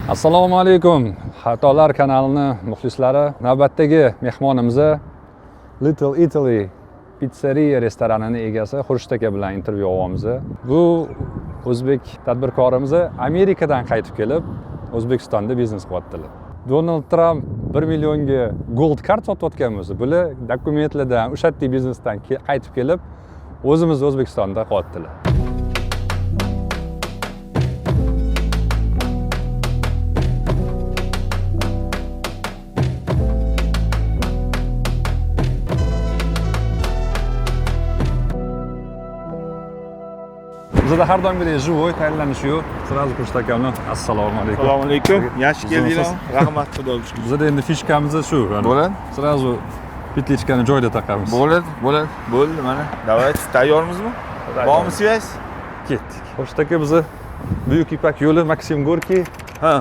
Assalomu alaykum, Xatolar kanalini muxlislari. Navbatdagi mehmonimiz Little Italy pitseriya restoranini egasi Xurshid aka bilan intervyu olyapmiz. Bu o'zbek tadbirkorimiz Amerikadan qaytib kelib, O'zbekistonda biznes qilyaptilar. Donald Tramp 1 millionga gold card sotayotgan bo'lsa, bular dokumentlardan, o'sha biznesdan qaytib kelib, o'zimiz O'zbekistonda qilyaptilar. Bizda har doimgidek живой tayyorlanishi yo'q. Сразу Xurshid akamni assalomu alaykum. Assalomu alaykum. Yaxshi keldinglar. Uzunsiz. Rahmat, xudoga shukur. Bizda endi фишка miz shu. Bo'ladi. Сразу петличка ni joyida taqamiz. Bo'ladi, bo'ladi. Bo'ldi mana. Давайте, tayyormizmi? Bormi связь? Ketdik. Xurshid aka, bizni Buyuk Ipak yo'li, Maksim Gorkiy. Ha.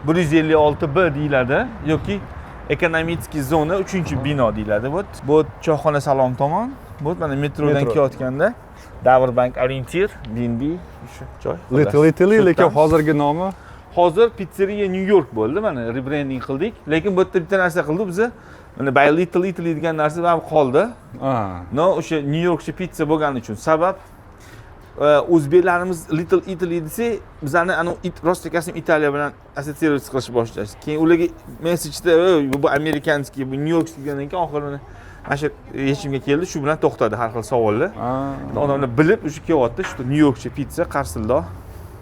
156 B deyiladi yoki экономический zona 3-bino deyiladi. Вот. Bu choyxona Salom tomon. Bu mana metrodan Metro. kelayotganda Davrbank Orientir, BNB shu joy. Little Italy, lekin Shu hozirgi nomi Hozir Pizzeria New York bo'ldi, mana rebranding qildik. Lekin bu yerda bitta narsa qildik biz. Mana by Little Italy degan narsa baribir qoldi. Но o'sha New Yorkcha pitsa bo'lgani uchun sabab o'zbeklarimiz Little Italy desak, bizani anavi rost akasi Italiya bilan ассоциировать qilishni boshlashdi. Keyin ularga messageda "Ey, bu американский, bu New York" degandan keyin oxiri mana shu yechimga keldi, shu bilan to'xtadi har xil savollar. Odamlar bilib o'sha kelyapti, shu New Yorkcha pitsa qarsildoq.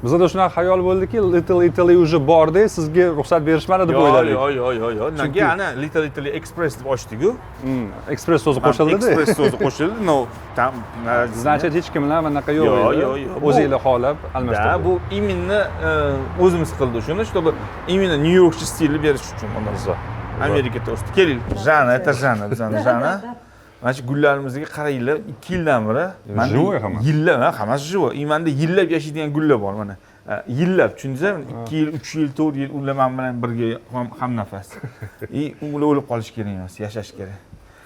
Bizada shunaqa xayol bo'ldiki, Little Italy уже borda, sizga ruxsat berishmadi deb Yo'q, o'yladik. yo'q, yo'q, yo'q, yo'q. Chunki- Nega ana Little Italy Express deb ochdik-ku. Express so'zi qo'shildida. Express so'zi qo'shildi, но там Значит, hech kim bilan bunaqa yo'q Yo'q, edi. yo'q, yo'q. O'zinglar xohlab Да, almashtirdi. bu именно o'zimiz qildi shuni, чтобы именно New Yorkcha stilni berish uchun odamlar. Zo'r. Amerika to'sti. Keling. Jana, это Jana, bizani Jana. Mana shu gullarimizga qaranglar, 2 yildan beri. Manda Живой hammasi? Yillab, ha, hammasi живой. И manda yillab yashaydigan gullar bor mana. Ha, yillab, tushundingizmi? 2 yil, 3 yil, 4 yil ular men bilan birga hamnafas. И ular o'lib qolishi kerak emas, yashash kerak.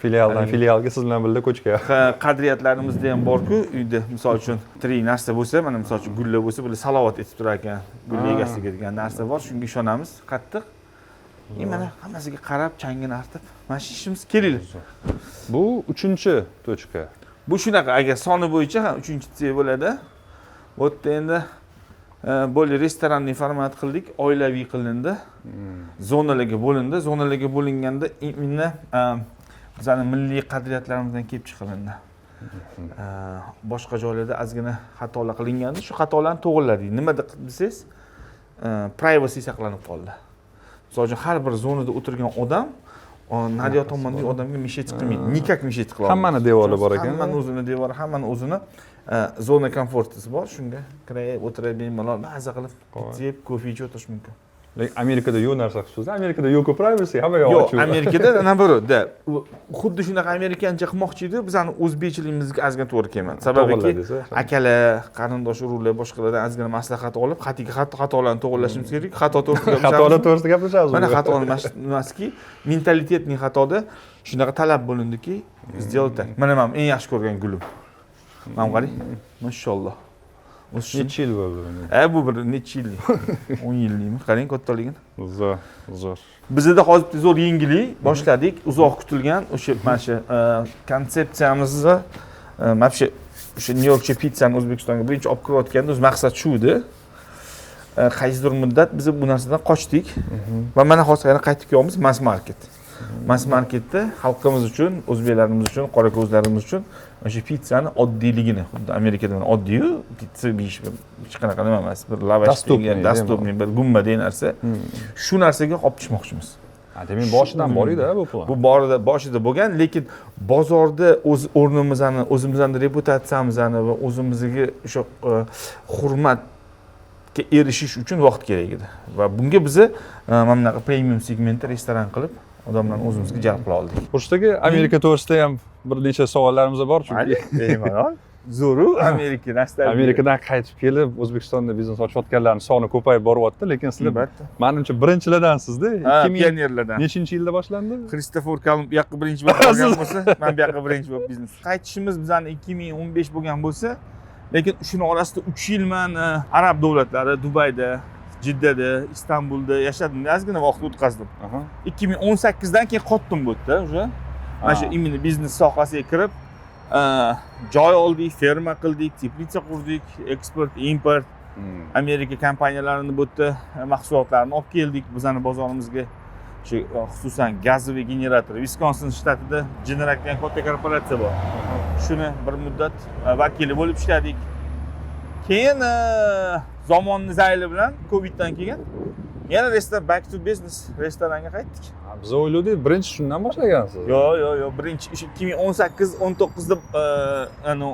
Filialdan filialga siz bilan birga ko'chgan. Ha, qadriyatlarimizda ham borku uyda, misol uchun tirik narsa bo'lsa, mana misol uchun gullar bo'lsa, bular salovat etib turar ekan gul egasiga degan narsa bor, shunga ishonamiz qattiq. И mana hammasiga qarab, changini artib, mana shu ishimiz. Kelinglar. Bu uchinchi точка. Bu shunaqa, agar soni bo'yicha ha, uchinchi цех bo'ladi. Bu yerda endi более ресторанный format qildik, oilaviy qilindi, zonalarga bo'lindi. Zonalarga bo'linganda именно bizani milliy qadriyatlarimizdan kelib chiqilindi. Boshqa joylarda ozgina xatolar qilingandi, shu xatolarni to'g'irladik. Nima desangiz, privacy saqlanib qoldi. Misol uchun, har bir zonada o'tirgan odam naryoq tomondagi odamga мешать qilmaydi, никак мешать qila olmaydi. Hammani devori bor ekan. Hammani o'zini devori, hammani o'zini zona комфорт isi bor. Shunga kirib o'tirib, bemalol maza qilib pitsa yeb, kofe ichib o'tirish mumkin. Lekin Amerikada yo'q narsa xususan. Amerikada yo'q privacy, hamma yoq Yo'q, ochiq. Amerikada наоборот, да, xuddi shunaqa amerikancha qilmoqchi edi, bizani o'zbekchiligimizga ozgina to'g'ri kelmadi. Sababiki To'g'irladingiz, a? Akalar, qarindosh urug'lar, boshqalardan ozgina maslahat olib, xatolarni to'g'irlashimiz kerak. Xato to'g'risida Xatolar to'g'risida gaplashamiz. Mana xatoni nimasiki, менталитетный xatoda shunaqa talab bo'lindiki, сделать так. Mana man eng yaxshi ko'rgan gulim. Mana qarang, mashalloh. O'sishini. Necha yil bo'ldi buni? Bu bir necha yillik, 10 yillikmi? Qarang kattaligini. Zo'r, zo'r. Bizada hozir bitta zo'r yangilik boshladik, uzoq kutilgan o'sha mana shu konsepsiyamizni, mana shu o'sha Nyu Yorkcha pitsani O'zbekistonga birinchi olib kirayotganda o'zi maqsad shu edi. Qaysidir muddat biz bu narsadan qochdik va mana hozir yana qaytib kelyapmiz. Mass market, mass marketda xalqimiz uchun, o'zbeklarimiz uchun, qorako'zlarimiz uchun o'sha pitsani oddiyligini, xuddi Amerikada mana oddiyu pitsa yeyish bir hech qanaqa nima emas, bir lavash Доступный, degan, доступный, bir gummadek narsa, shu narsaga olib tushmoqchimiz. Ha, demak, boshidan bor edi bu plan. Bu borida, boshida bo'lgan, lekin bozorda o'z o'rnimizni, o'zimizni reputatsiyamizni va o'zimizga o'sha hurmatga erishish uchun vaqt kerak edi va bunga biza mana bunaqa premium segmentda restoran qilib, odamlarni o'zimizga jalb qila oldik. Xurshid aka, Amerika to'g'risida ham bir necha savollarimiz bor, chunki Bemalol. Zo'ru, Amerika nostalgiya. Amerikadan qaytib kelib O'zbekistonda biznes ochayotganlarning soni ko'payib boryapti, lekin sizlar Albatta. manimcha birinchilardansizda. Ha, 2000 pionerlardan. Nechinchi yilda boshlandi? Xristofor Kolumb bu yoqqa birinchi bo'lib borgan bo'lsa, man bu yoqqa birinchi bo'lib biznes. Qaytishimiz bizani 2015 bo'lgan bo'lsa, lekin shuni orasida 3 yil man arab davlatlari, Dubayda, Jiddada, Istanbulda yashadim, ozgina vaqt o'tkazdim. 2018dan keyin qotdim bu yerda уже. Mana shu именно biznes sohasiga kirib, joy oldik, ferma qildik, теплица qurdik, eksport, import, Amerika kompaniyalarini bu yerda mahsulotlarini olib keldik bizani bozorimizga. Shu xususan газовый generator, Viskonsin shtatida Generac degan katta korporatsiya bor. Shuni bir muddat vakili bo'lib ishladik. Keyin zamonni zayli bilan Coviddan keyin yana restoran, back to business, restoranga qaytdik. Ha, biz o'yladik, birinchi shundan boshlagansiz. Yo'q, birinchi o'sha 2018 19da anu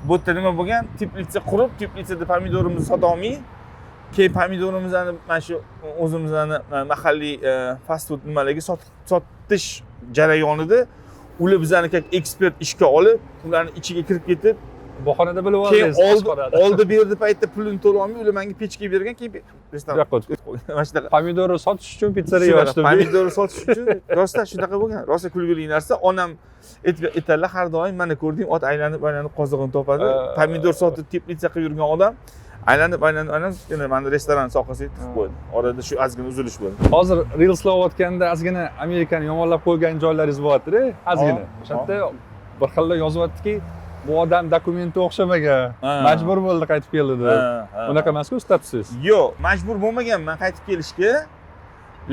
bu yerda nima bo'lgan, теплица qurib, теплица da pomidorimizni sotolmay, keyin pomidorimizni mana shu o'zimizni mahalliy fast food nimalarga sotish jarayonida ular bizani как ekspert ishga olib, ularni ichiga kirib ketib, Bahonada bilib keyin oldingiz. Oldi Oshxonada. Oldi berdi paytda pulini to'lolmay, ular menga pechka bergan, keyin restoran Bu yoqqa o'tib mana shunaqa. Pomidorni sotish uchun pitsseriya Shunaqa, ochdim. Pomidor sotish uchun, rostdan shunaqa bo'lgan, rosa kulgili narsa. Onam aytadilar har doim: "Mana ko'rding, ot aylanib aylanib qozig'ini topadi." Pomidor sotib, теплица qilib yurgan odam aylanib aylanib aylanib yana mani restoran sohasiga tiqib qo'ydi. Orada shu ozgina uzilish bo'ldi. Hozir reelslar olayotganda ozgina Amerikani yomonlab qo'ygan joylaringiz bo'lyapti-da, ozgina. O'sha yerda bir xillar yozyaptiki, bu odam dokumenti o'xshamagan, majbur bo'ldi, qaytib keldi deb. Ha, ha. Unaqa emasku statusingiz. Yo'q, majbur bo'lmaganman qaytib kelishga,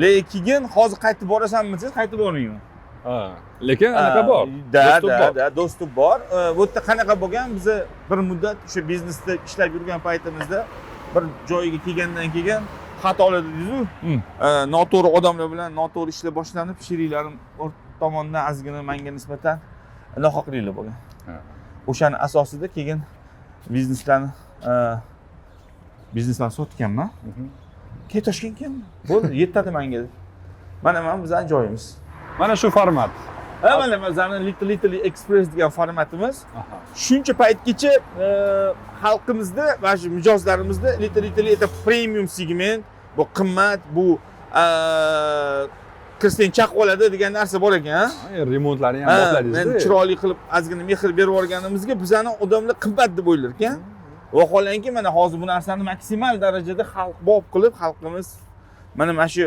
lekin hozir qaytib borasanmi desangiz, qaytib bormayman. Ha, lekin anaqa bor. Да. Доступ Да. Bor. Да, доступ bor. Bu yerda qanaqa bo'lgan, biza bir muddat o'sha biznesda ishlab yurgan paytimizda bir joyiga kelgandan keyin xatolar dedingizu, noto'g'ri odamlar bilan noto'g'ri ishlar boshlanib, sheriklarim tomonidan ozgina manga nisbatan nohaqliklar bo'lgan. O'shani asosida keyin bizneslarni sotganman. Keyin Toshkentga keldim, bo'ldi, yetadi manga deb. Mana bizani joyimiz. Mana shu format. Ha, mana bizani Little Italy Express degan formatimiz. Shuncha paytgacha xalqimizda va shu mijozlarimizda Little Italy это premium segment, bu qimmat, bu kirsang chaqib oladi degan narsa bor ekan, ha? Remontlarni ham Ha, bosladingiz. Men chiroyli qilib, ozgina mehr berib yuborganimizga bizani odamlar qimmat deb o'ylar ekan. Vaholanki, mana hozir bu narsani maksimal darajada xalqbop qilib, xalqimiz mana shu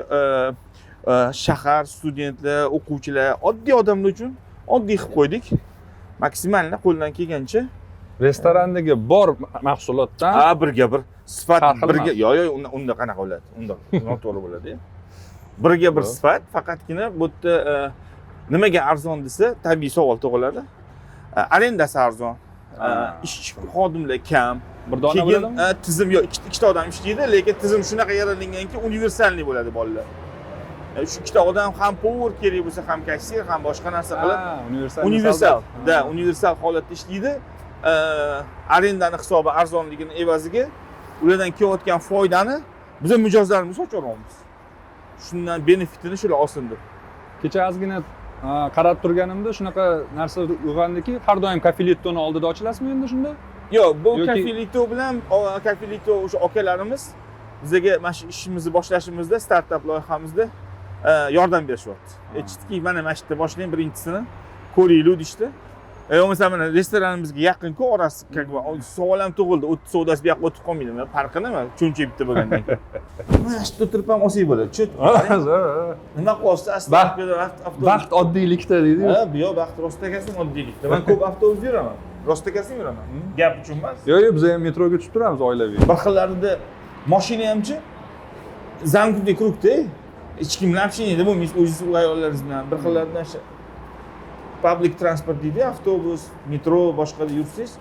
shahar, studentlar, o'quvchilar, oddiy odamlar uchun oddiy qilib qo'ydik. Maksimalni qo'ldan kelgancha. Restorandagi bor mahsulotdan Ha, birga bir sifat. Har xil Birga emas. Yo'q, unda qanaqa bo'ladi? Unda noto'g'ri bo'ladi. Birga bir sifat, faqatgina bu yerda nimaga arzon desa, tabiiy savol tug'iladi. Arendasi arzon. Ishchi xodimlar kam. Bir dona Keyin bo'ladimi? Tizim yo'q, ikkita odam ishlaydi, lekin tizim shunaqa yaratilganki, универсальный bo'ladi bolalar. Shu ikkita odam ham повар kerak bo'lsa, ham kassir, ham boshqa narsa qilib, Ha, universal. Universal, да, universal holatda ishlaydi. Arendani hisobi arzonligini evaziga ulardan kelayotgan foydani biza mijozlarimiz sochaveramiz. Shundan benefitini shular olsin deb. Kecha ozgina qarab turganimda shunaqa narsa uyg'ondiki, har doim Kafelitoni oldida ochilasizmi endi shunda? Yo'q, bu Kafelito bilan Kafelito o'sha akalarimiz bizaga mana shu ishimizni boshlashimizda, startap loyihamizda yordam berishyapti. Aytishdiki, mana shu yerda boshlang, birinchisini ko'ringlar deyishdi. Bo'lmasa mana restoranimizga yaqin-ku orasi, как бы savol ham tug'ildi, o'tni savdosi bu yoqqa o'tib qolmaydimi, farqi nima cho'nchak bitta bo'lgandan keyin? Mana shu yerda o'tirib ham olsak bo'ladi. Cho't, nima qilyapsiz? Baxt oddiylikda deydi-yu. Ha, bu yoq baxt rostakasi oddiylikda. Man ko'p avtobusda yuraman, rostakasi yuraman, gap uchun emas. Yo'q, biz ham metroga tushib turamiz oilaviy. Bir xillarida moshina hamchi замкнутый круг da, hech kim bilan общение bo'lmaysiz o'zingiz ayollaringiz bilan. Bir xillarida shu public transport deydi, avtobus, metro, boshqada yursangiz,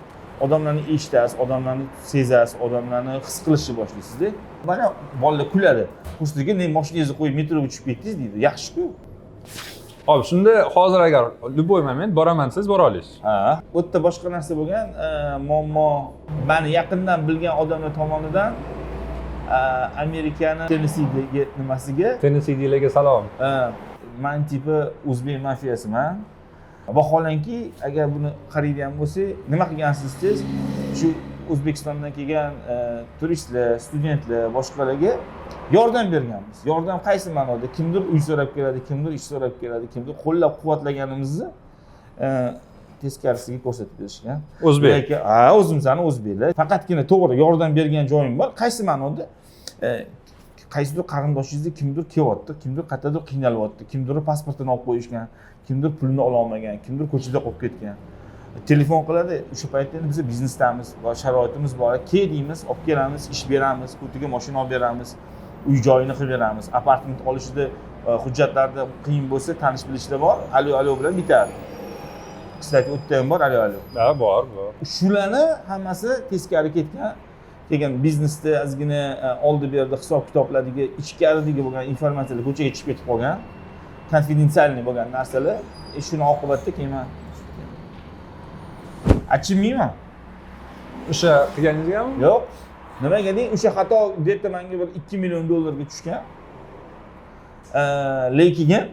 odamlarni eshitasiz, odamlarni sezasiz, odamlarni his qilishni boshlaysizda. Mana bolalar kuladi kursdagi, ne moshinangizni qo'yib metroga tushib ketdingiz deydi. Yaxshiku. Hop, shunda hozir agar любой момент boraman desangiz, bora olasiz. Ha, u yerda boshqa narsa bo'lgan, muammo mani yaqindan bilgan odamlar tomonidan Amerikani Tennessidagi nimasiga Tennessidagilarga salom. Man типа o'zbek mafiyasiman. Vaholanki, agar buni qaraydigan bo'lsak, nima qilgansiz desangiz, shu O'zbekistondan kelgan turistlar, studentlar, boshqalarga yordam berganmiz. Yordam qaysi ma'noda? Kimdir uy so'rab keladi, kimdir ish so'rab keladi, kimdir qo'llab quvvatlaganimizni teskarisiga ko'rsatib berishgan. O'zbek. Lekin ha, o'zimizni o'zbeklar. Faqatgina to'g'ri yordam bergan joyim bor. Qaysi ma'noda? Qaysidir qarindoshingizni kimdir kelyapti, kimdir qayerdadir qiynalyapti, kimdir pasportini olib qo'yishgan, kimdir pulini ololmagan, kimdir ko'chada qolib ketgan. Telefon qiladi. O'sha paytda endi biz biznesdamiz va sharoitimiz bor, kel deymiz, olib kelamiz, ish beramiz, kutiga mashina olib beramiz, uy joyini qilib beramiz. Apartment olishida hujjatlarda qiyin bo'lsa, tanish bilishlar bor, alo alo bilan bitadi. Кстати, u yerda ham bor alo alo. Ha, bor, bor. Shularni hammasi teskari ketgan. Keyin biznesda ozgina oldi berdi hisob kitoblardagi ichkaridagi bo'lgan informatsiyalar ko'chaga chiqib ketib qolgan, конфиденциальный bo'lgan narsalar. Shuni oqibatida keyin man achinmayman. O'sha qilganingizgami? Yo'q, nimaga deng, o'sha xato где-то manga bir 2 million dollarga tushgan. Lekin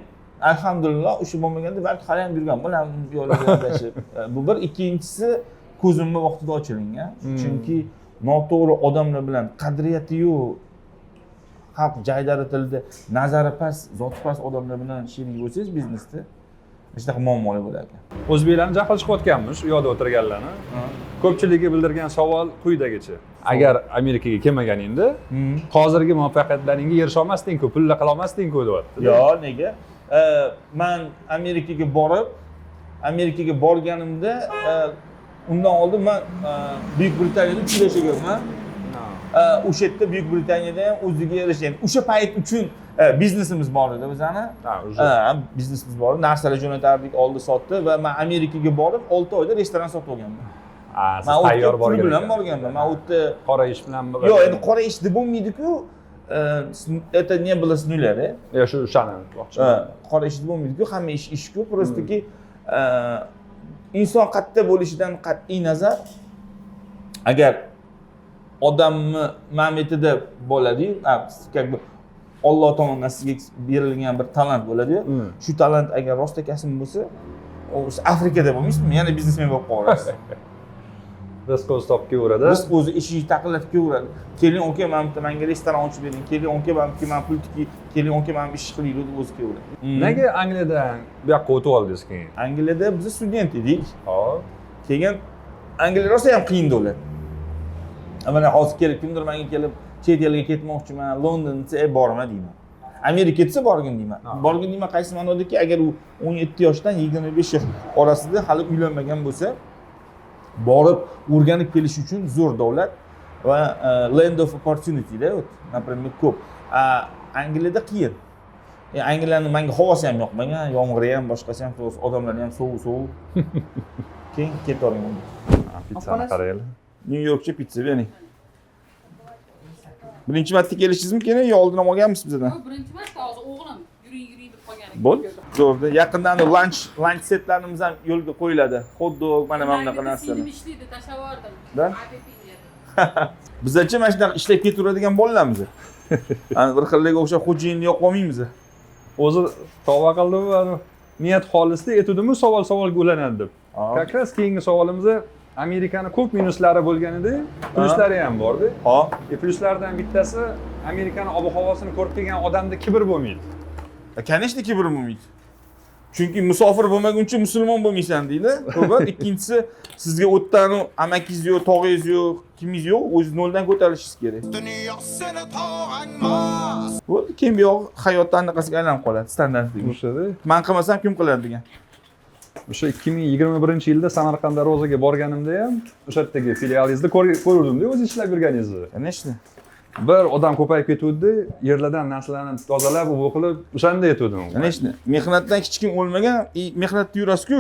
alhamdulillah, o'sha bo'lmaganda balki hali ham yurgan bo'lardim yo'lida adashib. Bu bir. Ikkinchisi, ko'zimni vaqtida ochilingan, chunki noto'g'ri odamlar bilan, qadriyati yo'q, xalq jaydari tilida nazari past, zoti past odamlar bilan sherik bo'lsangiz, biznesda shunaqa muammolar bo'lar ekan. O'zbeklarni jahli chiqayotganmish u yoqda o'tirganlarni. Ko'pchiligi bildirgan savol quyidagicha: agar Amerikaga kelmaganingda, hozirgi muvaffaqiyatlaringga erisha olmasding-ku, pullar qila olmasding-ku, deyapti. Yo'q, nega? Man Amerikaga borib, Amerikaga borganimda, undan oldin man Buyuk Britaniyada 3 yil yashaganman. O'sha yerda, Buyuk Britaniyada ham o'ziga yarasha, ya'ni o'sha payt uchun biznesimiz bor edi bizani. Ha, уже. Ha, biznesimiz bor edi, narsalar jo'natardik, oldi sotdi va man Amerikaga borib 6 oyda restoran sotib olganman. Ha, siz Man u yerga tayyor pul borgan bilan ekansiz. borganman. Man u yerda Qora ish bilan. Yo'q, endi qora ish deb bo'lmaydi-ku. Это не было с нуля, да? Yo, shu o'shani aytmoqchiman. Ha, qora ish deb bo'lmaydi-ku, hamma ish ish-ku, просто ki inson qayerda bo'lishidan qat'iy nazar, agar odamni momentida bo'ladiyu, как бы Olloh tomonidan sizga berilgan bir talant bo'ladiyu, shu talant agar rostakasm bo'lsa, u siz Afrikada bo'lmaysizmi, yana biznesmen bo'lib qolaverasiz. Rizq o'zi topib kelaveradi. Rizq o'zi eshigini taqillatib kelaveradi. Keling aka, mana bitta manga restoran ochib bering, keling aka, mana bitta man pul tiking, keling aka, mana bu ishni qilaylik deb o'zi kelaveradi. Nega Angliyadan bu yoqqa o'tib oldingiz keyin? Angliyada biz student edik. Hop. Keyin Angliya rosa ham qiyin davlat. Mana hozir kelib kimdir menga kelib, chet elga ketmoqchiman, London desa, "E, borma", deyman. Amerika desa, borgin deyman. Borgin deyman qaysi ma'nodaki, agar u 17 yoshdan 25 yosh orasida hali uylanmagan bo'lsa, borib o'rganib kelish uchun zo'r davlat va land of opportunity da, вот, например, ko'p. Angliyada qiyin. Angliyani menga havosi ham yoqmagan, yomg'iri ham, boshqasi ham, to'g'risi, odamlari ham sovuq sovuq. Keyin ketavergan. Ha, pitssani qaranglar. Nyu Yorkcha pitsa bering. Birinchi marta kelishingiz mumkin yo oldin ham olganmisiz bizdan? Yo'q, birinchi marta, hozir o'g'lim yuring, yuring deb qolgan ekan. Bo'l. Zo'rda. Yaqinda lunch setlarimiz ham yo'lga qo'yiladi. Hot dog, mana bunaqa narsalar. Singlim ishlaydi, tashlab yubordim. Da? Apetitga. Bizachi mana shunaqa ishlab ketaveradigan bolalarmiz. Ana bir xillarga o'xshab xo'jayinni yoqib olmaymiz. O'zi tavba qildim va niyat xolisda aytuvdimi, savol savolga ulanadi deb. Как раз keyingi savolimiz, Amerikani ko'p minuslari bo'lganida, plyuslari ham borda. Hop. Plyuslardan bittasi, Amerikani ob havosini ko'rib kelgan odamda kibr bo'lmaydi. Конечно, kibr bo'lmaydi. Chunki musofir bo'lmaguncha musulmon bo'lmaysan deydi. Bu bir. Ikkinchisi, sizga u yerdan amakingiz yo'q, tog'ingiz yo'q, kimingiz yo'q, o'zingiz noldan ko'tarilishingiz kerak. Dunyo seni tog'angmas. Bo'ldi, keyin bu yog'i hayotda anaqasiga aylanib qoladi, standartiga. O'shada. Man qilmasam kim qiladi degan. O'sha 2021-yilda Samarqand Darvozaga borganimda ham o'sha yerdagi filialingizni ko'ruvdimda, o'zingiz ishlab yurganingizni. Конечно. Bir odam ko'payib ketuvdi, yerlardan narsalarni tozalab, u bu qilib, o'shanda aytuvdim. Конечно. Mehnatdan hech kim o'lmagan, и mehnatda yurasiz-ku.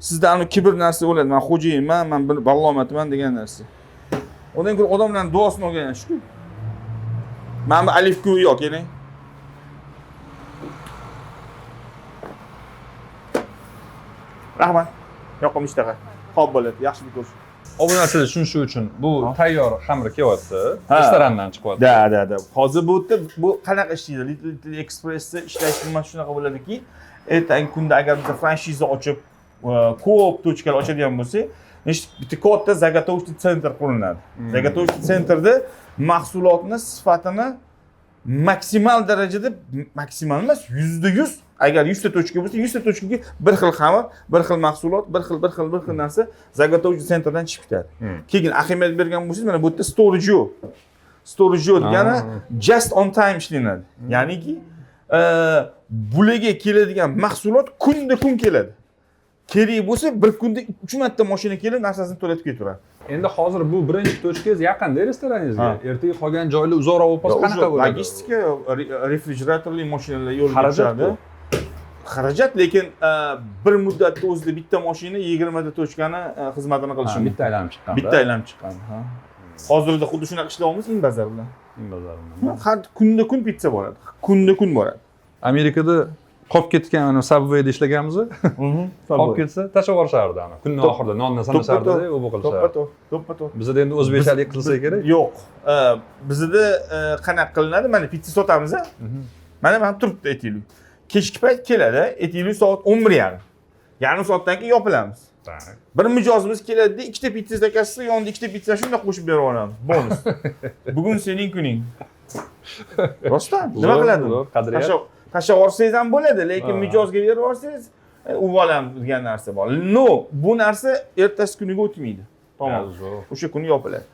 Sizda anu kibr narsa bo'ladi. Man xo'jayinman, man bir ballomatman degan narsa. Undan ko'ra odamlarning duosini olgan yaxshi-ku. Mana bu оливковый yo'q, keling. Rahmat. Yoqimli ishtaha. Xo'p bo'ladi, yaxshilik ko'rish. Obunachilar tushunishi uchun, bu tayyor xamir kelyapti, Ha. restorandan chiqyapti. Да. Hozir bu yerda bu qanaqa ishlaydi? Little Little Express'da ishlash nima shunaqa bo'ladiki, ertangi kunda agar biza franshiza ochib, ko'p точка lar ochadigan bo'lsak, значит, bitta katta заготовочный центр quriladi. Заготовочный центр da mahsulotni sifatini maksimal darajada, maksimal emas, 100%, agar 100 ta точка bo'lsa, 100 ta точка ga bir xil xamir, bir xil mahsulot, bir xil, bir xil, bir xil narsa заготовочный центр dan chiqib ketadi. Keyin ahamiyat bergan bo'lsangiz, mana bu yerda storage yo'q. Storage yo'q degani just on time ishlanadi. Ya'niki bularga keladigan mahsulot kunda kun keladi. Kerak bo'lsa, bir kunda uch marta mashina kelib, narsasini to'latib ketaveradi. Endi hozir bu birinchi точка ngiz yaqinda restoraningizga. Ha. Ertaga qolgan joylar uzoqroq bo'lib qolsa, qanaqa bo'ladi? Logistika, refrigeratorli mashinalar yo'lga Xarajat. tushadi. Xarajat, lekin bir muddatda o'zida bitta mashina 20 ta точка ni xizmatini qilishi mumkin. Bitta aylanib chiqqanda. Bitta aylanib chiqqan, ha. Hozirda xuddi shunaqa ishlayapmiz Inbazar bilan. Bozorda. Har kunda kun pitsa boradi, kunda kun boradi. Amerikada qolib ketgan, ana, Subwayda ishlaganmiz, qolib ketsa, tashlab yuborishardi, ana, kunni oxirida nonni sanashardi, u bu To'ppa qilishardi. To'g'ri, to'ppa to'g'ri. Bizada endi o'zbekchalik qilsa kerak. Yo'q. Bizada qanaqa qilinadi? Mana, pitsa sotamiz, a, mana turibdi, aytaylik, kechki payt keladi, aytaylik, soat 11:30, yarim soatdan keyin yopilamiz. Bir mijozimiz keladida, ikkita pitsa заказ qilsa, yonida ikkita pitsa shundoq qo'shib berib yuboramiz, bonus: bugun sening kuning. Rostdan nima Zo'r, qiladi? zo'r, qadriyat. Tashlab yuborsangiz ham bo'ladi, lekin mijozga berib yuborsangiz, u bolam degan narsa bor. Но bu narsa ertasi kuniga o'tmaydi, tamom. Zo'r. O'sha kuni yopiladi.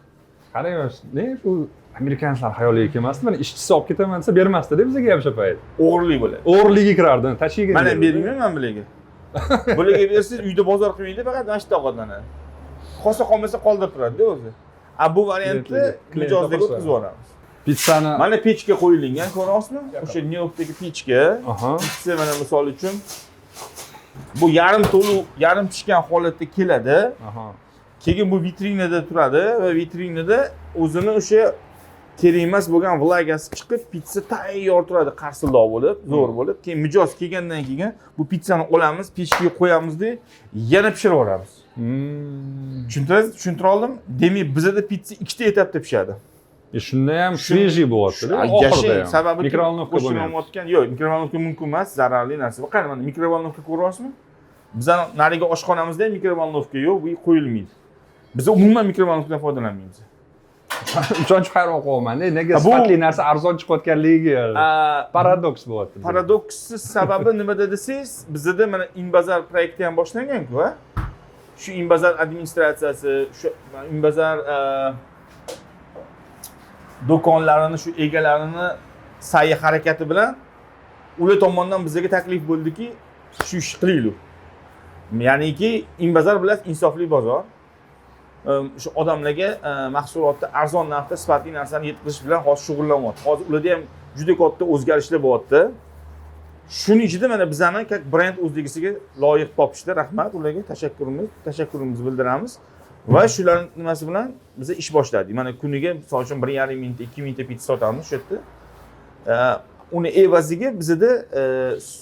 Qarang, ne bu, amerikanslar xayoliga kelmasdi, mana, ishchisi olib ketaman desa, bermasdi-da bizga ham o'sha payt. O'g'irlik bo'ladi. O'g'irlikka kirardi, tashiga. Man ham bermayman bularga. Bularga bersangiz, uyda bozor qilmaydi, faqat mana shu yerda ovqatlanadi. Qolsa, qolmasa, qoldirib turadida o'zi. A bu variantni Klientlarga mijozlarga topilsa. o'tkazib yuboramiz. Pitssani. Mana, pechka qo'yilgan, ko'ryapsizmi? O'sha Nyu Yorkdagi pechka. Pitsa, mana, misol uchun, bu yarim to'liq, yarim pishgan holatda keladi. Keyin bu vitrinada turadi va vitrinada o'zini o'sha kerak emas bo'lgan влагasi chiqib, pitsa tayyor turadi, qarsildoq bo'lib, zo'r bo'lib. Keyin mijoz kelgandan keyin bu pitssani olamiz, pechkaga qo'yamizda, yana pishirib yuboramiz. Tushuntirasiz, tushuntira oldimmi? Demak, bizada pitsa ikkita etapda pishadi. Shunda ham свежий bo'lyapti-da, oxirida Yashang ham. Sababi Микроволновка bo'lmayapti. Qo'shilayotgan yo'q, микроволновка mumkin emas, zararli narsa. Qani, mana, микроволновка ko'ryapsizmi? Bizani narigi oshxonamizda ham микроволновка yo'q, bu qo'yilmaydi. Biz umuman микроволновка dan foydalanmaymiz. Ishonch hayron qolyapman-da, nega Ha, sifatli narsa arzon chiqayotganligiga paradoks bo'lyapti. Paradoksni sababi nimada desangiz, bizada mana Inbazar proyekti ham boshlangan-ku, a? Shu Inbazar administratsiyasi, shu Inbazar do'konlarini shu egalarini sa'yi harakati bilan ular tomonidan bizga taklif bo'ldiki, shu ishni qilaylik. Ya'niki Inbazar, bilasiz, insofli bozor. Shu odamlarga mahsulotni arzon narxda sifatli narsani yetkazish bilan hozir shug'ullanyapti. Hozir ularda ham juda katta o'zgarishlar bo'lyapti. Shuni ichida mana bizani как brend o'zligisiga loyiq topishdi. Rahmat ularga, tashakkurimizni bildiramiz. Va shularni nimasi bilan biz ish boshladik. Mana, kuniga, misol uchun, 1,5 mingta, 2 mingta pitsa sotamiz shu yerda. Uni evaziga bizada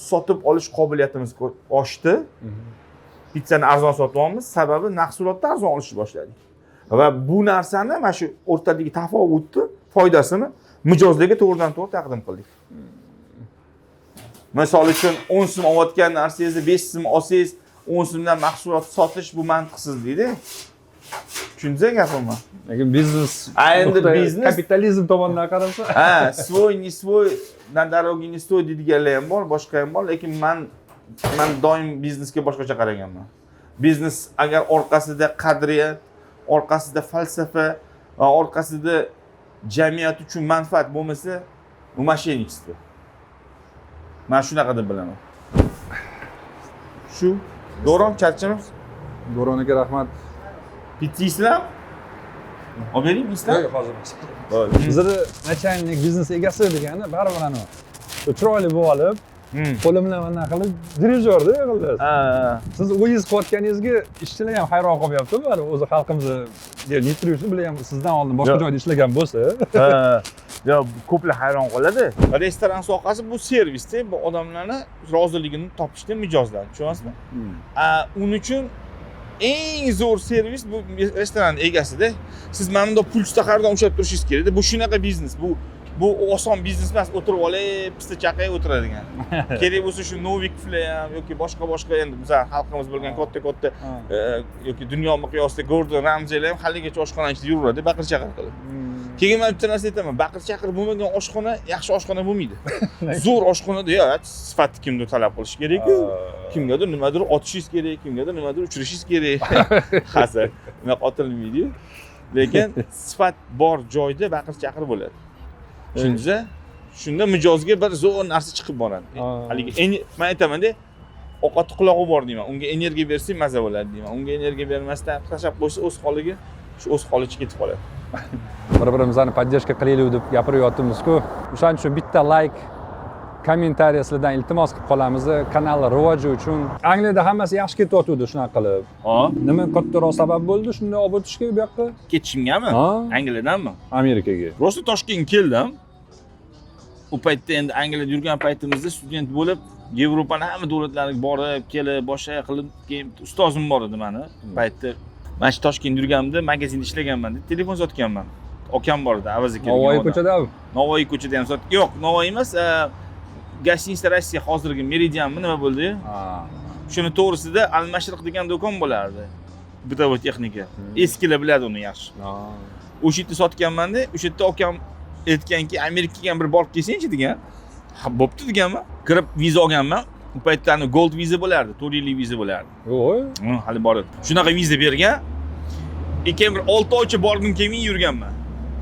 sotib olish qobiliyatimiz oshdi. Pitsani arzon sotyapmiz, sababi mahsulotni arzon olishni boshladik. Va bu narsani, mana shu o'rtadagi tafovutni foydasini mijozlarga to'g'ridan to'g'ri taqdim qildik. Misol uchun, 10 so'm olayotgan narsangizni 5 so'm olsangiz, 10 so'mdan mahsulot sotish bu mantiqsiz deydi. Tushundingiz gapimni? Lekin biznes A, endi biznes- kapitalizm tomonidan qarasa. Ha, свой не свой, на дороге не стой deydiganlar ham bor, boshqa ham bor, lekin man doim biznesga boshqacha qaraganman. Biznes agar orqasida qadriyat, orqasida falsafa va orqasida jamiyat uchun manfaat bo'lmasa, bu мошенничество. Man shunaqa deb bilaman. Shu. Do'ron, charchamaysiz? Do'ron aka, rahmat. Pitsa yeysizlarmi? Olib beraymi, yeysizlarmi? Yo'q, hozir emas. Bizada начальник, biznes egasi degani baribir anavi chiroyli bo'lib olib, qo'lim bilan anaqa qilib, dirijorda xullas. Siz o'zingiz qilayotganingizga ishchilar ham hayron qolyapti baribir. O'zi xalqimizni не bular ham sizdan oldin boshqa Yo'q. joyda ishlagan bo'lsa. Ha, yo, ko'plar hayron qoladi. Restoran sohasi bu servisda, bu odamlarni roziligini topishda mijozlar, tushunyapsizmi? A, uning uchun eng zo'r servis bu restoran egasida. Siz mana bundoq pulsda har doim ushlab turishingiz kerakda. Bu shunaqa biznes, bu oson biznes emas, o'tirib olib, pista chaqay o'tiradigan. Kerak bo'lsa, shu Novikovlar ham yoki boshqa boshqa, endi bizlar xalqimiz bilgan katta katta yoki dunyo miqyosida Gordon Ramsaylar ham haligacha oshxona ichida yuraveradi baqir chaqir qilib. Keyin man bitta narsa aytaman, baqir chaqir bo'lmagan oshxona yaxshi oshxona bo'lmaydi. Zo'r oshxonada yo sifatni kimdir talab qilishi kerak-ku. Kimgadir nimadir otishingiz kerak, kimgadir nimadir uchirishingiz kerak. Hazil. Unaqa otilmaydi-yu. Lekin sifat bor joyda baqir chaqir bo'ladi, tushundingiz? Shunda mijozga bir zo'r narsa chiqib boradi. Haligi man aytamanda, ovqatni qulog'i bor deyman, unga energiya bersang, maza bo'ladi deyman. Unga energiya bermasdan tashlab qo'ysa, o'z holiga, shu o'z holicha ketib qoladi. Bir birimizni поддержка qilaylik deb gapiryapmizku, o'shaning uchun bitta layk, kommentariy sizlardan iltimos qilib qolamiz kanal rivoji uchun. Angliyada hammasi yaxshi ketyotgandi shunaqa qilib. Ha. Nima kattaroq sabab bo'ldi shunday olib o'tishga bu yoqqa? Ketishimgami? Ha. Angliyadanmi? Amerikaga. Просто Toshkentga keldim. U paytda endi Angliyada yurgan paytimizda student bo'lib, Yevropani hamma davlatlariga borib kelib, boshqa qilib, keyin ustozim bor edi mani u paytda. Mana shu Toshkentda yurganimda magazinda ishlaganman, telefon sotganman. Akam bor edi, Avaz aka degan Navoiy odam. ko'chadami? Navoiy ko'chada ham sot, yo'q, Navoiy emas, гостиница Rossiya, hozirgi Meridianmi, nima bo'ldi, shuni to'g'risida Al Mashriq degan do'kon bo'lardi, бытовой texnika. Eskilar biladi uni yaxshi. O'sha yerda sotganmanda, o'sha yerda akam aytganki, Amerikaga ham bir borib kelsangchi degan. Ha, bo'pti deganman. Kirib viza olganman. U paytda ani gold viza bo'lardi, 4 yillik viza bo'lardi. Yo'q. Hali bor edi shunaqa viza bergan. Keyin bir 6 oycha borgim kelmay yurganman.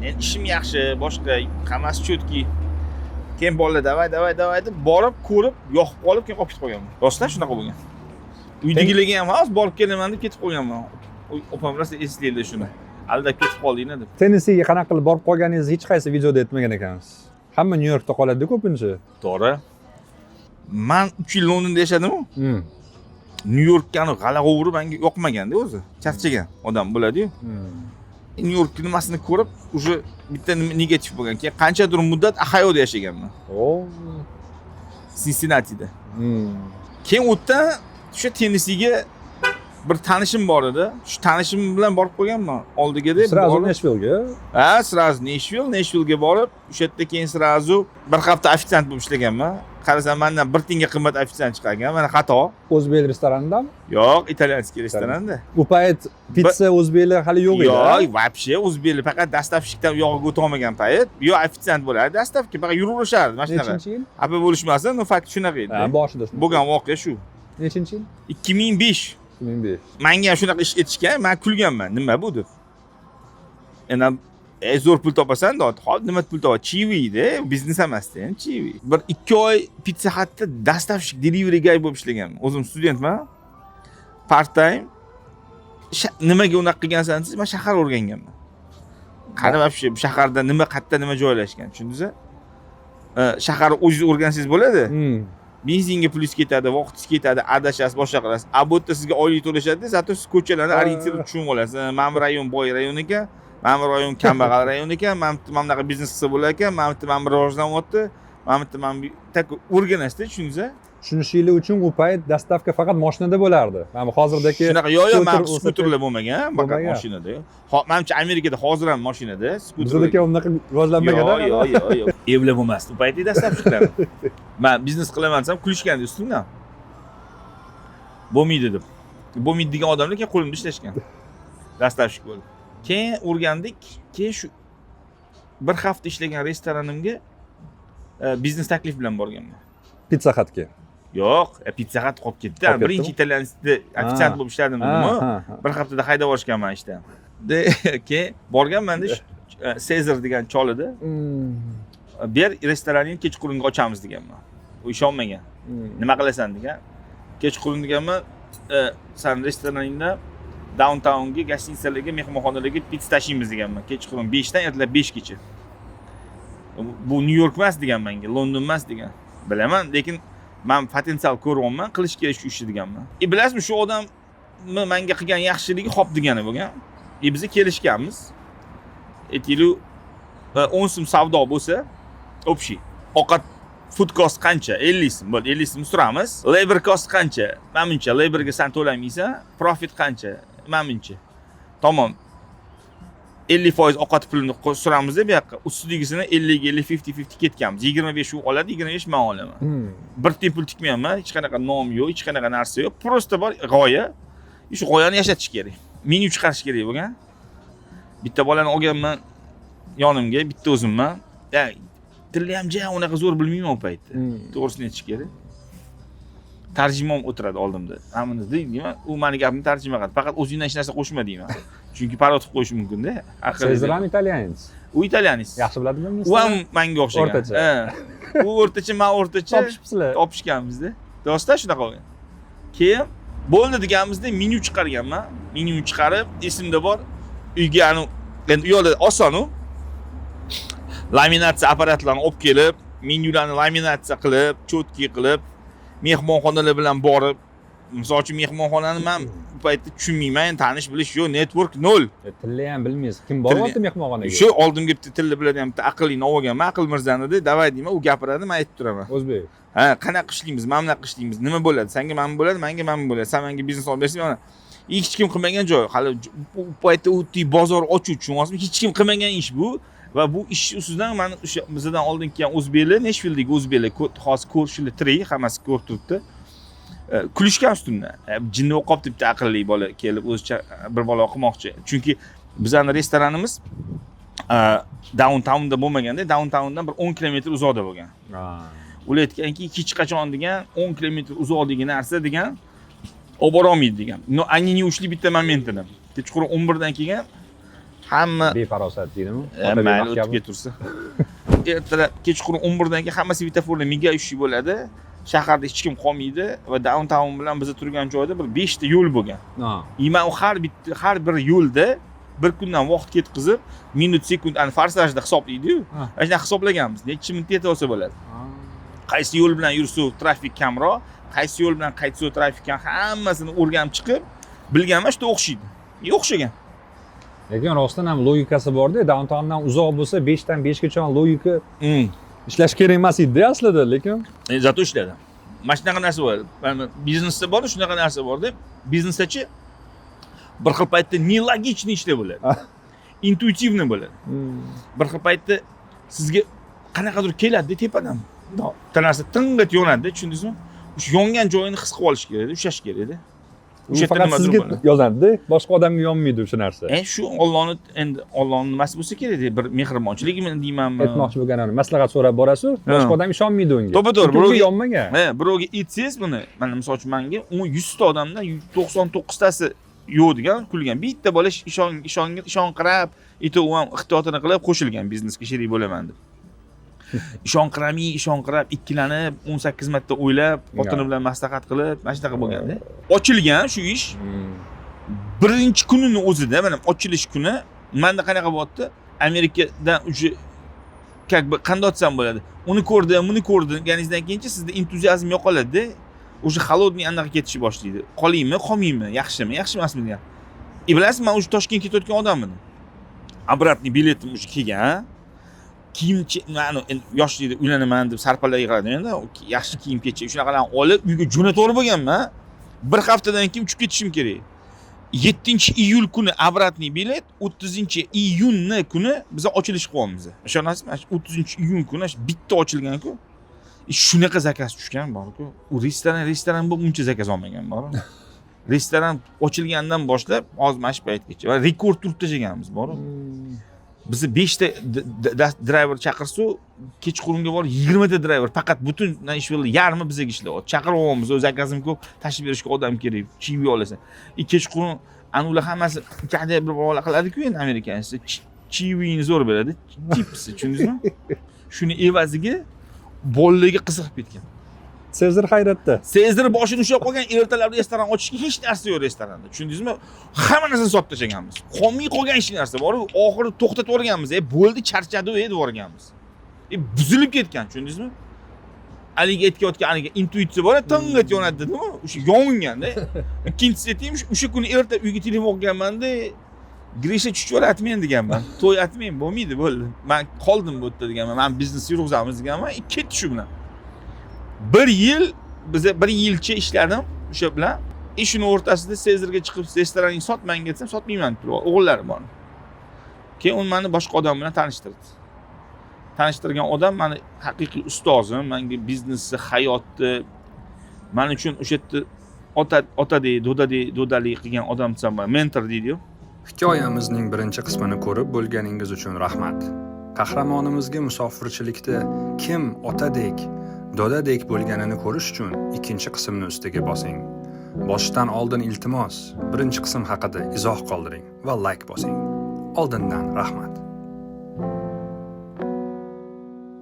Endi ishim yaxshi, boshqa, hammasi четкий. Keyin bolalar давай, давай, давай deb, borib ko'rib, yoqib qolib, keyin qolib ketib qolganman. Rostdan shunaqa bo'lgan. Uydagilarga ham hozir borib kelaman deb ketib qolganman. Opam rosa eslaydi shuni, aldab ketib qoldinglar deb. Tennessiga qanaqa qilib borib qolganingizni hech qaysi videoda aytmagan ekansiz. Hamma Nyu Yorkda qoladi ko'pincha. To'g'ri, man 3 yil Londonda yashadimu. Nyu Yorkka g'ala-g'ovuri menga yoqmaganda o'zi. Charchagan odam bo'ladiyu. Nyu York nimasini ko'rib, уже bitta negativ bo'lgan. Keyin qanchadir muddat Ohioda yashaganman. Sinsinatida. Keyin u yerdan o'sha Tennessiga bir tanishim bor edi. Shu tanishim bilan borib qo'yganman oldiga deb. Сразу borib. Nashville'ga. Ha, сразу Nashville, Nashvillega borib, o'sha yerda keyin сразу bir hafta ofitsiant bo'lib ishlaganman. Qarasam, mandan bir tiyinga qimmat ofitsiant chiqargan. Mana xato. O'zbek restoranidami? Yo'q, итальянский restoranda. U payt pitsa o'zbeklar hali yo'q edi. Yo'q, вообще o'zbeklar faqat доставщик dan uyog'iga o'tolmagan payt, yo ofitsiant bo'lardi, доставка faqat yuraverishardi mana shunaqa. Nechinchi yil? Xafa bo'lishmasin, но fakt shunaqa edi. Ha, boshida shunaqa. Bo'lgan voqea shu. Nechinchi yil? 2005. 2005. Manga ham shunaqa ish etishgan, man kulganman, nima bu deb. Endi zo'r pul topasan, hop, nima pul topadi? Chivida, biznes emasda, endi chivi. Bir 2 oy Pizza Hutda доставщик, delivery guy bo'lib ishlaganman. O'zim studentman. Part time. Nimaga unaqa qilgansan desangiz, man shahar o'rganganman. Qani вообще bu shaharda nima, qayerda nima joylashgan, tushundingiz? Shaharni o'zingiz o'rgansangiz bo'ladi. Benzinga pulingiz ketadi, vaqtingiz ketadi, adashasiz, boshqa qilasiz. A bu yerda sizga oylik to'lashadi, зато siz ko'chalarni ориентир tushunib olasiz. Mana bu rayon boy rayon ekan, mana bu rayon kambag'al rayon ekan, mana bu yerda mana bunaqa biznes qilsa bo'lar ekan, mana bu yerda mana bu rivojlanyapti, mana bu yerda mana bu так o'rganasizda, tushundingiz? Tushunishinglar uchun, u payt доставка faqat mashinada bo'lardi. Mana bu hozirgi Shunaqa, yo'q, man skuter. Skuterlar bo'lmagan, faqat Bo'lmagan. mashinada. Manimcha, Amerikada hozir ham mashinada, skuter. Bizdagi unaqa rivojlanmagan. Yo'q, yo'q, yo'q, yo'q. Evlar bo'lmasdi. U paytda доставщик lar. Man biznes qilaman desam, kulishgandi ustimdan. Bo'lmaydi deb. Bo'lmaydi degan odamlar keyin qo'limda ishlashgan. Доставщик bo'lib. Keyin o'rgandik. Keyin shu bir hafta ishlagan restoranimga biznes taklif bilan borganman. Pizza Hutga. Yo'q, Pizza Hut qolib ketdi. Qolib ketdimi? Birinchi итальянский da ofitsiant bo'lib ishladim dedimmi? Ha, ha. Bir haftada haydab yuborishganman ishdan. De, keyin borganmanda shu, Sezar degan chol edi. Ber restoraningni, kechqurunga ochamiz deganman. U ishonmagan. Nima qilasan degan. Kechqurun deganman, san restoraningda downtownga, гостиница larga, mehmonxonalarga pitsa tashiymiz deganman. Kechqurun 5 dan ertalab 5 gacha. Bu Nyu York emas degan menga, London emas degan. Bilaman, lekin man potensial ko'ryapman, qilish kerak shu ishni deganman. E bilasizmi, shu odamni menga qilgan yaxshiligi hop degani bo'lgan. E biz kelishganmiz. Aytaylik, 10 so'm savdo bo'lsa, общий ovqat food cost qancha? 50 so'm. Bo'ldi, 50 so'm suramiz. Labor cost qancha? Mana buncha. Laborga san to'lamaysan. Profit qancha? Mana buncha. Tamom. 50% ovqat pulini suramiz bu yoqqa. Ustidagisini 50 ga 50, 50 50 ketganmiz. 25 u oladi, 25 man olaman. Bir tiyin pul tikmayapman, hech qanaqa nom yo'q, hech qanaqa narsa yo'q. Просто bor g'oya. Shu g'oyani yashatish kerak. Menyu chiqarish kerak bo'lgan. Bitta bolani olganman yonimga, bitta o'zimman. Ya, tilni ham ja unaqa zo'r bilmayman u paytda. To'g'risini aytish kerak. Tarjimon o'tiradi oldimda. Mana buni deyman, u mani gapimni tarjima qiladi. Faqat o'zingdan hech narsa qo'shma deyman. Chunki parod qilib qo'yishi mumkin-da. Sezar ham итальянец. U итальянец. Yaxshi biladimi? U ham manga o'xshagan. O'rtacha. Ha. U o'rtacha, man o'rtacha. Topishibsizlar. Topishganmizda. Rostdan shunaqa bo'lgan. Keyin bo'ldi deganimizda menyu chiqarganman. Menyu chiqarib, esimda bor. Uyga anu endi u yoqda oson u. Laminatsiya apparatlarini olib kelib, menyularni laminatsiya qilib, чётки qilib, mehmonxonalar bilan borib, misol uchun, mehmonxonani man u paytda tushunmayman, tanish bilish yo'q, network nol. Tilni ham bilmaysiz. Kim boryapti mehmonxonaga? Shu oldimga bitta tilni biladigan bitta aqllini olib olganman, Aql mirzani de, давай deyman, u gapiradi, man aytib turaman. O'zbek. Ha, qanaqa ishlaymiz, mana bunaqa ishlaymiz, nima bo'ladi, sanga mana bu bo'ladi, manga mana bu bo'ladi, san manga biznes olib bersang, mana hech kim qilmagan joy hali u paytda u bozor ochuv, tushunyapsizmi? Hech kim qilmagan ish bu. Va bu ish ustidan mani o'sha bizdan oldin kelgan o'zbeklar, Neshvildagi o'zbeklar, hozir ko'rshilar tirik, hammasi ko'rib turibdi. Kulishgan ustimdan. Jinni bo'lib qolibdi bitta aqlli bola kelib o'zicha bir bola qilmoqchi. Chunki bizani restoranimiz downtownda bo'lmaganda, downtowndan bir 10 kilometr uzoqda bo'lgan. Ular aytganki, hech qachon degan, 10 kilometr uzoqdagi narsa degan olib borolmaydi degan. Но они не ушли bitta momentini. Kechqurun 11 dan keyin hamma Befarosat deydimi? Mayli, o'tib ketaversa. Ertalab kechqurun 11 dan keyin hamma svetoforlar мигающий bo'ladi. Shaharda hech kim qolmaydi va downtown bilan biz turgan joyda bir 5 ta yo'l bo'lgan. И man u har bitta, har bir yo'lda bir kundan vaqt ketkazib, minut, sekund, ani forsajda hisoblaydi-yu. Mana shunaqa hisoblaganmiz. Necha minutda yetib olsa bo'ladi. Qaysi yo'l bilan yursa trafik kamroq, qaysi yo'l bilan qaytsa trafik kam, hammasini o'rganib chiqib, bilganman, shu o'xshaydi. И o'xshagan. Lekin rostdan ham logikasi borda, downtowndan uzoq bo'lsa, 5 dan 5 gacha logika ishlash kerak emas edi aslida, lekin Зато ishladi. Mana shunaqa narsa bor. Mana biznesda bor, shunaqa narsa borda. Biznesdachi bir xil paytda нелогичный ishlar bo'ladi. Интуитивный bo'ladi. Bir xil paytda sizga qanaqadir keladi tepadan. Bitta narsa ting'it yonadi, tushundingizmi? O'sha yongan joyini his qilib olish kerak, ushlash kerakda. U O'sha yerda faqat nimadir sizga bo'ladi. yozadida, boshqa odamga yonmaydi o'sha narsa. Shu Ollohni, endi Ollohni nimasi bo'lsa kerak, bir mehribonchiligimi deymanmi? Aytmoqchi bo'lganim, maslahat so'rab borasiz, boshqa odam ishonmaydi unga. To'ppa-to'g'ri, Chunki unga yonmagan. Ha, birovga aytsangiz buni, mana misol uchun menga 100 ta odamdan 99 tasi yo'q degan, kulgan. Bitta bola ishonqirab, ito u ham ehtiyotini qilib qo'shilgan biznesga sherik bo'laman deb. Ishonqiramay, ishonqirab, ikkilanib, 18 marta o'ylab, xotini bilan maslahat qilib, mana shunaqa bo'lganda. Ochilgan shu ish birinchi kunini o'zida, mana ochilish kuni manda qanaqa bo'lyapti? Amerikadan уже как бы qanday aytsam bo'ladi? Uni ko'rdim, buni ko'rdim deganingizdan keyinchi sizda entuziazm yo'qoladi-da. Уже холодный anaqa ketishni boshlaydi. Qolaymi, qolmaymi, yaxshimi, yaxshi emasmi degan. И bilasizmi, man уже Toshkentga ketayotgan odam edim. Обратный biletim уже kelgan. Kiyim, mani endi yoshlikda uylanaman deb sarpalar yig'adi endi, yaxshi kiyim kechak shunaqalarni olib uyga jo'natib bo'lganman. Bir haftadan keyin uchib ketishim kerak. 7 iyul kuni обратный bilet, 30 iyunni kuni biz ochilish qilyapmiz. Ishonasizmi? Shu 30 iyun kuni shu bitta ochilgan-ku. Shunaqa заказ tushgan bor-ku. U restoran bo'lib uncha заказ olmagan bor. Restoran ochilgandan boshlab hozir mana shu paytgacha va rekord turib tashlaganmiz bor. Bizni 5 ta driver chaqirsa, kechqurunga borib 20 ta driver faqat butun Nashville yarmi bizga ishlayapti. Chaqirib olyapmiz, o'z заказ im ko'p, tashlab berishga odam kerak, чаевой olasan. И kechqurun ana ular hammasi kadya bir bola qiladi-ku endi американец. Чаевой ni zo'r beradi, tipsi, tushundingizmi? Shuni evaziga bolalarga qiziqib ketgan. Sezar hayratda. Sezdir boshini ushlab qolgan, ertalab restoran ochishga hech narsa yo'q restoranda. Tushundingizmi? Hamma narsani sotib tashlaganmiz. Qolmay qolgan hech narsa bor. Oxiri to'xtatib yuborganmiz. Bo'ldi, charchadi, deb yuborganmiz. Buzilib ketgan, tushundingizmi? Haligi aytayotgan haligi intuitsiya bor, ting'it yonadi dedimi? O'sha yonganda. Ikkinchisi aytayim, o'sha kuni erta uyga telefon qilganmanda, Grisha chuchvara atmang deganman. To'y atmang, bo'lmaydi, bo'ldi. Men qoldim bu yerda deganman. Men biznes yurg'izamiz deganman. Ketdi shu bilan. Bir yil biza bir yilcha ishladim o'sha bilan. Shuni o'rtasida Sezarga chiqib restoraningni sotmang desam, sotmayman deb turib, o'g'illarim bor. Keyin u meni boshqa odam bilan tanishtirdi. Tanishtirgan odam meni haqiqiy ustozim, menga biznesni, hayotni, men uchun o'sha yerda ota, otadek, dodadek, dodalik qilgan odam desam bo'ladi, mentor deydi-yu. Hikoyamizning birinchi qismini ko'rib bo'lganingiz uchun rahmat. Qahramonimizga musofirchilikda kim otadek, Dodadek bo'lganini ko'rish uchun ikkinchi qismni ustiga bosing. Bosishdan oldin, iltimos, birinchi qism haqida izoh qoldiring va layk bosing. Oldindan rahmat.